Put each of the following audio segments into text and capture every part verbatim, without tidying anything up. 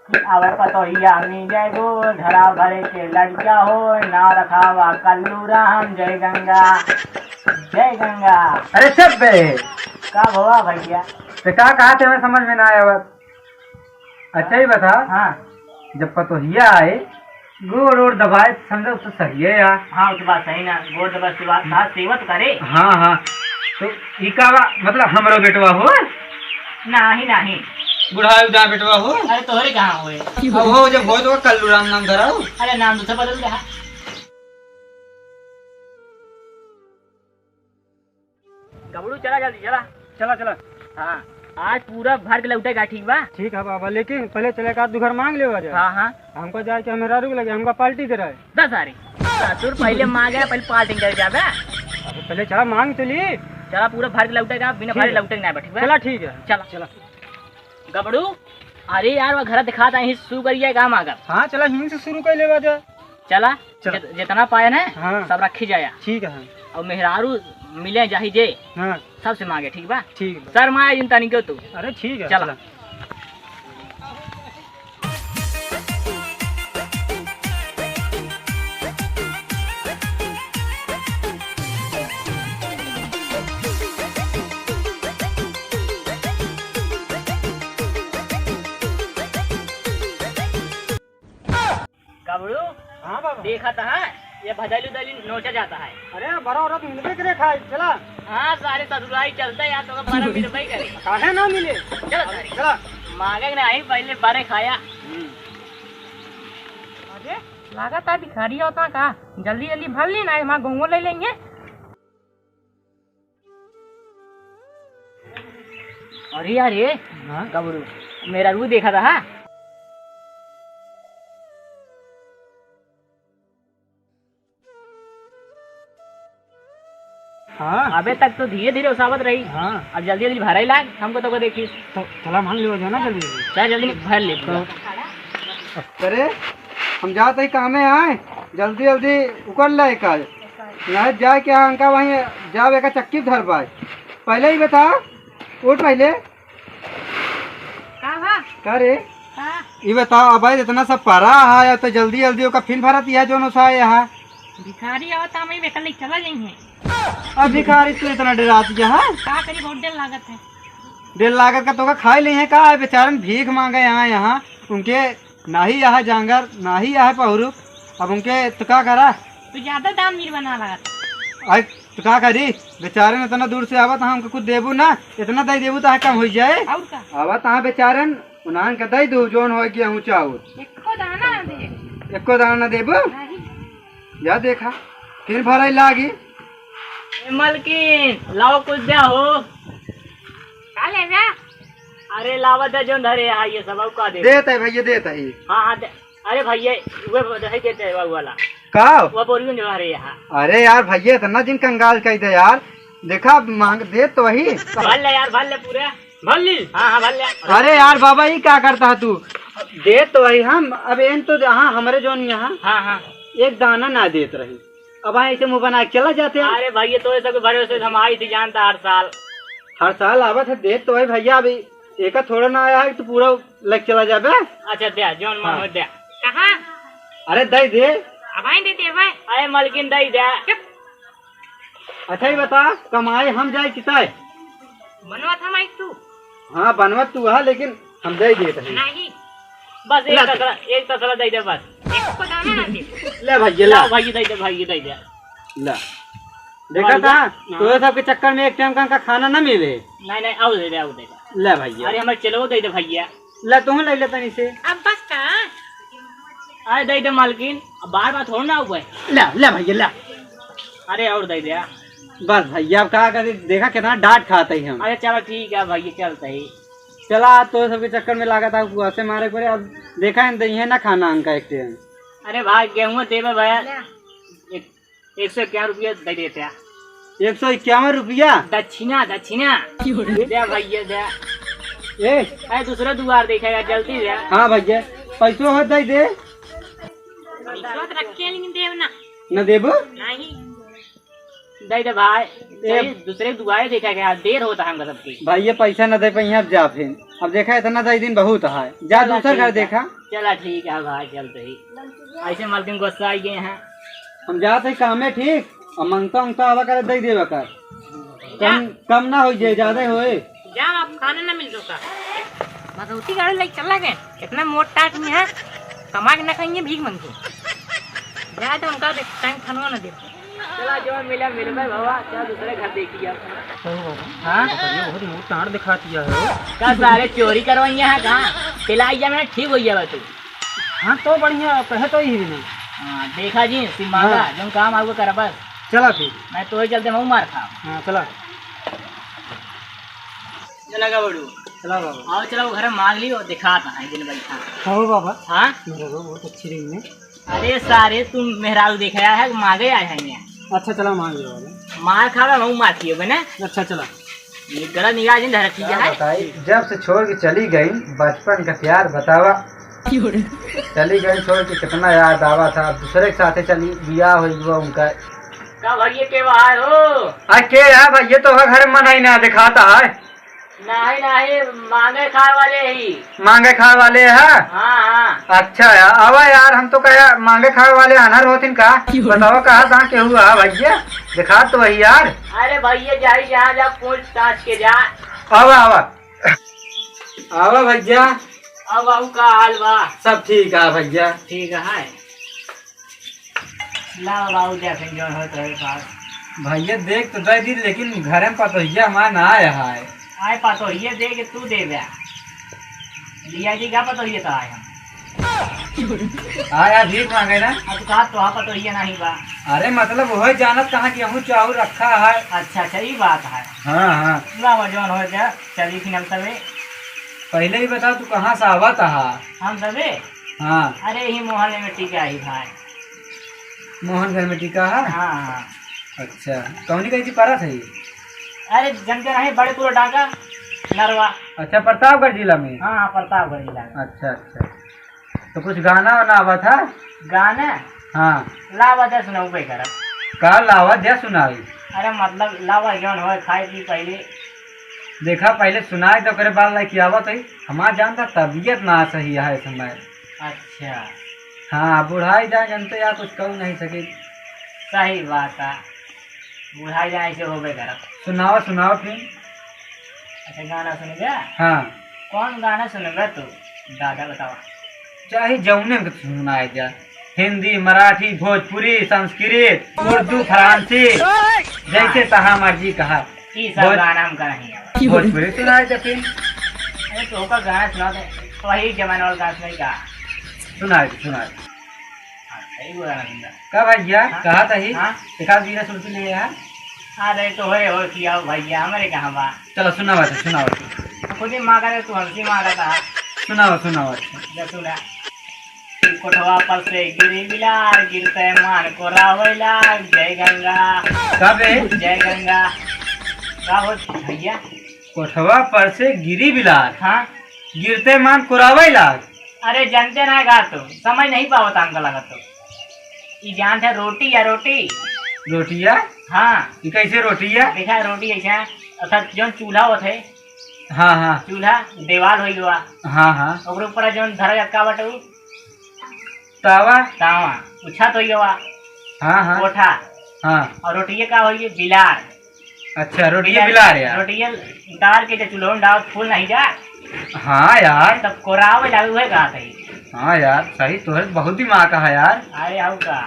अब पतोहिया मिले गो, घरा भरे के लड़का हो, ना रखावा कल्लू राम, जय गंगा, जय गंगा। अरे चुप बे। का भवा भैया? ते का कहा थे, हमें समझ में ना आया बात। अच्छा ही बता। हाँ। जब पतोहिया आए, गोड़ ओड़ दबाए, समझो तो सही है यार। हाँ, वो तो बात सही ना, गोड़ दबाए, सेवा, हाँ, सेवा तो करे। हाँ, हाँ। तो ई का बा, मतलब हमरो बेटवा हो? नाही, नाही। बुढ़ाऊ दा बेटवा हो? अरे तोहरे कहाँ होए? अब हो, जब हो तो कल्लू राम नाम धराओ। अरे नाम दूसरा बदल दे। गबड़ू, चला जल्दी, चला। चला, चला। हाँ, आज पूरा भर के लौटे का, ठीक बा? ठीक है बाबा, लेकिन पहले चले का दू घर मांग लेवा जाए। हाँ, हाँ। हमको जाए के हमें रारू लगे, हमका पार्टी कराए। दस सारे ससुर पहले मांगे, पहले पार्टी करे जाबे। अरे पहले चला मांग तो ली। चला, पूरा भर के लौटे का, बिना ठीक भरे है। लौटे के ना बा, ठीक बा? चला, ठीक है। चला। चला। गबड़ू, अरे यार, वो घर दिखाता है, यहीं से शुरू करिए, काम आगा। हाँ, चला, यहीं से शुरू कर लेवा जाए। चला, चला। जित-, जितना पाए ना, हाँ। सब रखी जाया। ठीक है। और मेहरारू मिले जाही जे, हाँ। सबसे मांगे, ठीक बा? ठीक बा। शर्माए जिन तनिको तू। अरे ठीक है, चला। चला। गबड़ू, हाँ बाबा। देखा तो है, ये भदैली उदैली नोचा जाता है। अरे, बड़ा औरत मिलबे करे खाए, चला। हाँ, सारे ससुराई चलते यार, तो बड़ा मिलबे करे। काहे ना मिले? चला सारे। चला। मांगे के नाही, पहले बारे खाया। हम्म। अरे, लागत है भिखारी होता का? जल्दी जल्दी भर ली ना, हमारा गहुआ ले लेंगे। अरे यार, ये हाँ? गबड़ू, मेहरारू देखा था, हाँ? हाँ। अबे तक तो धीरे धीरे उसावत रही। हाँ। अब जल्दी जल्दी भराई लाग, हमको तो को देखी। तो चला मांग लियो जो ना जल्दी जल्दी। चल जल्दी भर ले पूरा। तो अरे, हम जात ही कामे आए, जल्दी जल्दी उकर ले काज। नहीं जाए क्या अंका वहीं जाओ एक चक्की धर पाए। पहले ही बता, उठ पहले। का बा? का रे? का? ई बताओ, अब भाई इतना सब परा है, तो जल्दी जल्दी ओका फिन भरत यह जोन उसाए यहाँ। भिखारी आवत, हम ही बेकल चला जाइए। अब भिखारी तू इतना डरात जा, हाँ? का करी, बहुत डर लागत है। डर लागत का तोका खाई ली है का? बेचारन भीख मांगे यहाँ, यहाँ उनके नाही यहाँ जांगर, नाही यहाँ पहुरुप, अब उनके तो का करा? तू ज्यादा दान मीर बना लागत। आई तो का करी? बेचारन इतना दूर से आवत, हमको कुछ देबू ना, इतना दे देबू तो कम हो जाए। और का? आवत हाँ बेचारन, उन्हान के दे दू, जोन होए गेहूं चाउर। एको दाना ना दे। एको दाना ना देबू? नहीं। या देखा, फिर भराई लागी। ए मलकिन, लाओ कुछ द्या हो। का लेबे? अरे लावा द्या जोन धरे है ये सब, और का देबे? देत है भैया, देत है। हाँ, हाँ, दे। अरे भैया, वे दे देते हैं वो वाला। का? वो बोरियो नहीं भरे यहाँ। अरे यार भैया, इतना दिन कंगाल कह दे यार। देखा, मांग दे तो वही। भर ले यार, भर ले पूरे। भर ली? हाँ, हाँ, भर ले। अरे यार बाबा, ये क्या करता है तू? दे तो वही हम, अब एन तो हाँ, हमारे जोन यहाँ हाँ, हाँ। एक दाना ना देत रही। अब हाँ, ऐसे मुंह बना के चला जाते हैं। अरे भाई, ये तो ऐसा कोई भरोसे से हम आई थी जानता हर साल। हर साल आवत है, देत तो वही भैया, अभी एक थोड़ा ना आया है, तू पूरा लेके चला जाबे। अच्छा, दे, जोन मन हाँ। हो, दे। कहाँ? अरे, दे दे। अब आई दे दे भाई। अरे, मलकिन, दे दे। चुप। अच्छा, ही बता, कमाए हम जाए किताए? बनवा था माइक तू। हाँ, बनवा तू है, लेकिन हम दे देत है। नहीं। बस एक ला। तसला, एक तसला दे दे बस। एक को दाना ना दे। ले भाई, ये ला। ला भाई, दे दे भाई, दे दे। ला। देखा भाई, था? हाँ। तो ये सबके चक्कर में एक टाइम का, का खाना ना मिले। नहीं, नहीं, आओ दे दे, आओ दे दे। ले भाई, ये। अरे, हमारे चलो दे दे भैया। ले, तू ले ले तनी से। अब बस का? अरे, दे दे मालकिन, अब बार बार थोड़ा ना आवे। ले, ले भैया, ले। अरे, और दे दे। बस भैया, अब का करी, देखा कितना डांट खाते ही हम। अरे, चलो ठीक है भैया, चलते ही। चला, तो सबके चक्कर में लागत है, कुआसे मारे पड़े। अब देखा है, दही है ना खाना अंका एक टाइम। अरे भाई, गेहूं देवे भैया, एक, एक सौ इक्यावन रुपया दे देते हैं। एक सौ इक्यावन रुपया? दक्षिणा, दक्षिणा। दे भैया, दे। ए। अरे, दूसरा दुआर देखेगा, जल्दी दे। हाँ भैया, पैसो हो दे दे। पैसो तो रख के लेकिन देव ना। न देबो? नहीं। दे दे भाई। ए। चलिए, दूसरे दुआरे देखा गया, देर होता है हमका सबके। भाई, ये पैसा न दे पाई, अब जा फिर। अब देखा, इतना दे दिन बहुत है, जा चला, दूसर घर ठीक है। देखा। चला ठीक है भाई, चलते ही। ऐसे मलकिन गुस्सा आई गए हैं। हम जात है कामे, ठीक, और मंगता उंगता आवा करे, दे देवा कर। कम, कम ना हो जाए, ज्यादा होए। जा, आप खाने ना मिल चुका। भगवती गाड़ी लेके चला गए। इतना मोट टाट में है, कमा के ना खाएंगे, भीख मांगते। जा तो उनका देख, टाइम खानवा ना दे। चला, जो मिला मिल भाई बाबा, चल दूसरे घर देखी जा। हाँ? बहुत मोट टाट दिखाती है। का सारे चोरी करवाई है का? पिलाई जा, मैं ठीक हो जावा तू। हाँ, तो बढ़िया, कहे तो ही नहीं। हाँ, देखा जी, सिमाला, हाँ। जौन काम आगो करा बस। चला फिर। मैं तो ही चलते, मैं मार खा। हाँ, चला। चला का बड़ू? चला बाबा। आओ, चला, वो घर मांग लियो, दिखाता है दिन बैठा। कहो बाबा। हाँ? मेरे को बहुत अच्छी रही है। अरे सारे, तुम मेहरारू देख रहा है, मांगे आए हैं यहाँ। अच्छा, चला मांग लो बाबा। मार खावा, मैं मार खियो बने। अच्छा, चला। ये गलत निगाह जिन धरती क्या है। बताई, जब से छोड़ के चली गई, बचपन का प्यार बतावा। क्यों रे? चली गई छोड़ के, कितना याद आवा था। अब दूसरे के साथे चली, बियाह हो गया उनका। का भैया के बाहर हो? आ के है भैया, तो घर में नहीं ना दिखाता है। नहीं, नहीं, मांगे खाए वाले ही। मांगे खाए वाले है? हाँ, हाँ। अच्छा यार, आवा यार, हम तो कहे मांगे खाए वाले अनहर होतिन का? क्यों? बताओ, कहा था केहू है भैया? दिखा तो वही यार। अरे भैया, जाई जहाँ जा, पूछ ताछ के जा। आवा, आवा। आवा भैया। अब बाबू का हाल बा? सब ठीक है भैया। ठीक है। ला बाबू, देखिन जौन होत रहे पास। भैया देख तो दे दी, लेकिन घरे में पतोहिया हमार ना आया है। आए पतोहिया दे के तू दे दे। लिया जी का पतोहिया तो आए हम। हाँ यार, भीख मांगे ना। अब कहा तो हाँ पतोहिया नहीं बा। अरे मतलब वही जानत कहाँ गेहूँ चाउर रखा है। अच्छा अच्छा, ई बात है। हाँ हाँ। ला वो जौन हो जा, चली फिर हम सबे। पहले ही बता तू कहाँ से आवत हा? हम सबे? हाँ। अरे यही मोहल्ले में टिका ही भाई। मोहन घर में टिका है? हाँ हाँ। अच्छा, कौनी कहीं की परत है ये? अरे जनते नहीं, बड़े पूरा डाका नरवा। अच्छा, प्रतापगढ़ जिला में? हाँ हाँ, प्रतापगढ़ जिला में। अच्छा अच्छा, तो कुछ गाना वाना आवा था? गाना? हाँ। लावा दे सुनाऊ बे करब। का लावा दे सुनाई? अरे मतलब लावा जौन होए खाए पी पहले। देखा पहले सुनाए तो ओकरे बाद लाइक आवत है। हमार जानता तबीयत ना सही है इस समय। अच्छा। हाँ, बुढ़ाई जाए जनते यार, कुछ कहू नहीं सके। सही बात है, बुढ़ाई जाए से होबे करत। सुनाओ, सुनाओ फिर। अच्छा, गाना सुनबे? हाँ। कौन गाना सुनबे तू? दादा बतावा। चाहे जौने में सुनाए जा, हिंदी, मराठी, भोजपुरी, संस्कृत, उर्दू, फारसी, जैसे तहा मर्जी कहा। ई सब भोज-, गाना हमका नहीं आवे। भोजपुरी सुनाए दे फिर। अरे तो ओका गाना सुना दे, वही जमाना वाला गाना सुनाई का? सुनाए दे, सुनाए दे। हाँ, सही बोला ना तुमने। का भैया, हाँ? कहा था ही? हाँ? एक आध बीघा सुन के ले यार। अरे तो होए हो कि आओ भैया, हमारे कहाँ बा? चलो सुनावा था, सुनावा था। खुद ही मांगा था, तू हमसे मांगा था। सुनावा, सुनावा था। जा सुना। कोठवा पर से गिरी बिलार, गिरते मान को रावेला, जय गंगा। का बे? जय गंगा। का हो भैया? कोठवा पर से गिरी बिलार। हाँ। गिरते मान कुरावे लाग। अरे जानते ना का तो, समझ नहीं पावत हमका लगत तो। ई जानते रोटी या रोटी? रोटिया? हाँ। ई कैसे रोटिया? देखा रोटी ऐसा, अर्थात जौन चूल्हा होत है। हाँ, हाँ। चूल्हा, देवाल होई गवा। हाँ, हाँ। ओकरे ऊपर जौन धरा जात का बाटे उ? तावा। तावा। उ छत होई गवा। हाँ, हाँ। कोठा। हाँ। और रोटिये का होई? बिलार। अच्छा, रोटिये बिलार। बिलार यार। रोटिये उतार के जो चूल्हो में डाल फूल नहीं जा। हाँ यार। तब कोरावे लागू है कहा था। हाँ यार, सही, तोहरे बहुत दिमाग है यार। अरे आओ का।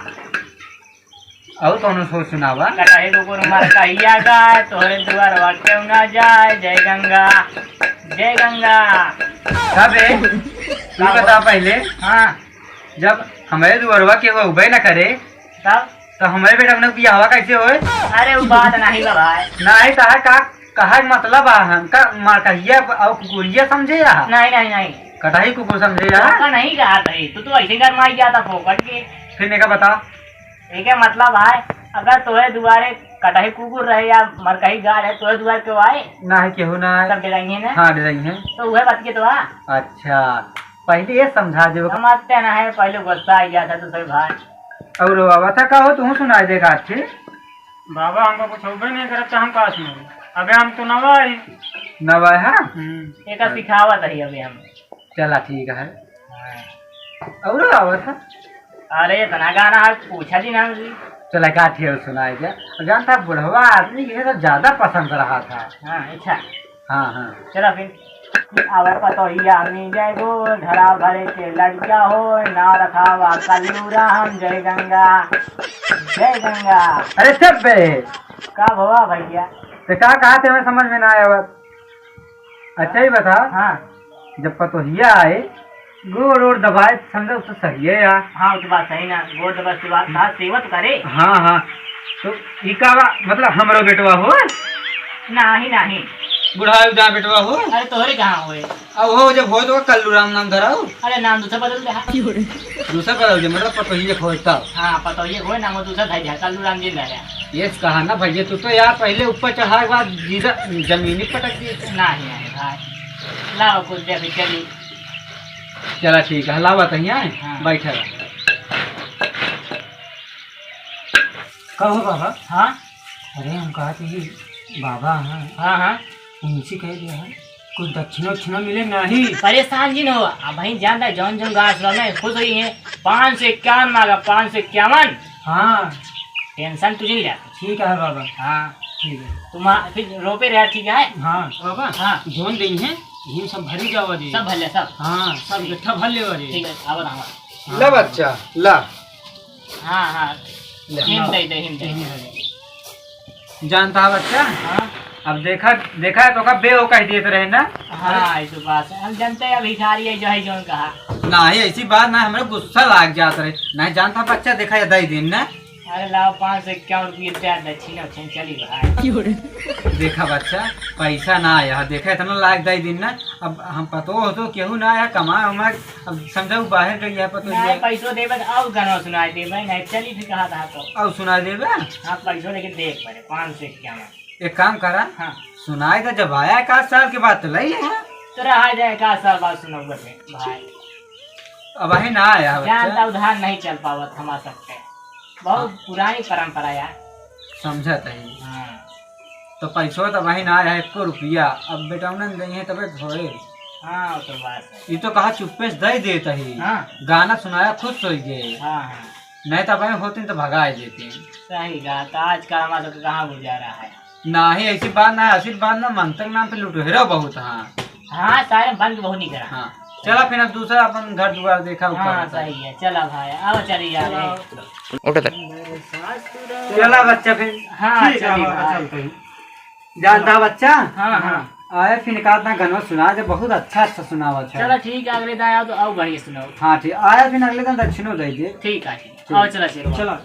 और कौनो सोच सुनावा। कटाई कुकुर मर कहिया गाय, तोहरे दुआरवा क्यों ना जाए, जय गंगा, जय गंगा। का बे? तू का बता बा? पहले। हाँ। जब हमारे दुआरवा के वो उबे ना करे, तब? तो हमारे बेटा अपने बियाहवा कैसे होए? अरे वो बात नहीं बा भाई। नहीं तो है का, कहा मतलब आ हमका मर कहिया और कुकुरिया समझे रहा? नहीं, नहीं, नहीं। कटाई कुकुर समझे रहा? हमका नहीं कहा था, तू तो ऐसे ही गरमाई जाता फोकट के। फिर ने का बता? एके मतलब है, अगर तोहे दुआरे कटही कुकुर रहे या मरकही गाय रहे, तोहे दुआरे केहू आए? ना है, केहू ना आए। सब डराई है ना? हाँ, डराई है। तो वह बात के तो आ। अच्छा, पहले ये समझा देबो। समझते ना है, पहले गुस्सा आ गया था तो सही भाई। और बाबा था का हो, तू सुनाए देगा अच्छे। बाबा हमको कुछ होबे नहीं करता, हम का सुनाई? अबे हम तो नवा है। नवा है? हम्म। एका सिखावत है अबे हम। चला ठीक है। हाँ। और आवत है। अरे, इतना गाना है, पूछा जी नाम जी। चला, का ठेर सुनाए क्या? अब जानता, बुढ़वा आदमी के तो ज्यादा पसंद रहा था। हाँ, अच्छा। हाँ, हाँ। चला फिर। आवे पतोहिया मिले गो, घरा भरे के लड़का हो, ना रखावा कल्लू राम, जय गंगा, जय गंगा। अरे चुप बे। का भवा भैया? तो का कहा थे, हमें समझ में ना आया बात। अच्छा ही बता। हाँ। जब पतोहिया आए, गोड़ ओड़ दबाए, समझो तो सही है यार। हाँ, वो तो बात सही ना, गोड़ दबा सेवा, हाँ, सेवा तो करे। हाँ, हाँ। तो ई का बा, मतलब हमरो बेटवा हो? नाही, नाही। बुढ़ाऊ जहाँ बेटवा हो? अरे तोहरे कहाँ होए? अब हो जब हो तो कल्लू राम नाम धराऊ। अरे नाम दूसरा बदल दे। दूसरा बदल दे, मतलब पतोहिया खोजता। हाँ, पतोहिया खोए नाम दूसरा धर दिया, कल्लू राम जी धर दिया। ये कहा ना भैया, तू तो यार पहले ऊपर चढ़ा के बाद जीरा जमीनी पटक दिए थे। नाही, नाही भाई। लाओ कुछ दे, अभी चली। चला ठीक है, लावा तहिया है, हाँ। बैठा रहा। कहो बाबा। हाँ? अरे हम कहा कि बाबा हैं। हाँ, हाँ। उनसे कह दिया है, कुछ दक्षिणा उक्षिणा मिले नाही। परेशान जिन हो, अब भाई जानता है, जौन जौन गाछ रहो ना, खुश होई है। पाँच सौ इक्यावन मांगा, पाँच सौ इक्यावन। हाँ। टेंशन तुझे ले। ठीक है बाबा। हाँ। ठीक है। तुम आ-, फिर रोपे रहा, ठीक है? हाँ। बाबा, हाँ। जौन दिन है, यही सब भरी जावा जी। सब भर ले, सब। हाँ, सब इकट्ठा भर लेवा जी। ठीक है, आवा, आवा। ला बच्चा, ला। हाँ, हाँ। ले, हिम हाँ। दे दे, हिम दे दे। हिम दे दे। जानता है बच्चा? हाँ। अब देखा, देखा है तो का बेवकूफ कह देते रहे ना। हाँ, ये तो बात है। हम जानते हैं, अभी भिखारी है, जो है, जौन कहा। नाही, ऐसी बात ना, हमरे गुस्सा लाग जात रहे। नाही जानता बच्चा, देखा ये दई दिन ना। अरे लाओ, पाँच सौ इक्यावन रुपये दे, दक्षिणा उक्षिणा चली भाई। देखा बच्चा, पैसा ना आया, देखा इतना लाग दई दिन ना। अब हम पतो हो तो केहू ना आया कमाए हमारे, अब समझा वो बाहर गई है पतो नहीं, ये। पैसो देबे तो और गाना सुनाई देबे, नहीं चली फिर कहा था तो। और सुनाई देबे? हाँ, पैसो लेके देख पड़े, पाँच सौ इक्यावन। एक काम करा, हाँ। सुनाई तो जब आया एकाध साल के बाद तो लई है। तो रहा जाए, एकाध साल बाद सुनाऊंगा फिर, भाई। अब वही ना आया है जानता बच्चा। उधार नहीं चल पावत हमार सबके। बहुत हाँ। पुरानी परंपरा है। समझत है। हाँ। तो पैसवा तो वही ना आया है, एको रुपया। अब बेटौनन देइहैं तबे तो होए। हाँ, वो तो बात है। ई तो कहा चुप्पे से दे देत ही। हाँ। गाना सुनाया, खुश होइ गए। हाँ, हाँ। नहीं तो भाई होतिन तो भगाए देते। सही बात, आजकल हमारा सबके कहाँ गुजारा है। नाही, ऐसी बात ना, ऐसी बात ना, मंत्र नाम पे लुटेरा बहुत, हाँ। हाँ, सारे बंद बहुत नहीं करा। हाँ, चला फिर अब दूसरा अपन घर दुआर देखा, ऊपर हाँ, होता है। सही है, चला भाई, आओ चली जा रहे। उठ दे। चला बच्चा फिर। हाँ, ठीक है, चली हम भाई। चलते हैं। जानता बच्चा? हाँ, हाँ। आए फिर एक आध ना गनवा सुना दे, बहुत अच्छा, अच्छा सुनावा था। चला ठीक है, अगले दाएं आओ तो आओ बढ़िया सुनाओ। हाँ, ठीक, आए फिर अगले दिन दक्षिणो दे दे। ठीक है, ठीक। आओ, चला, चलो। चला।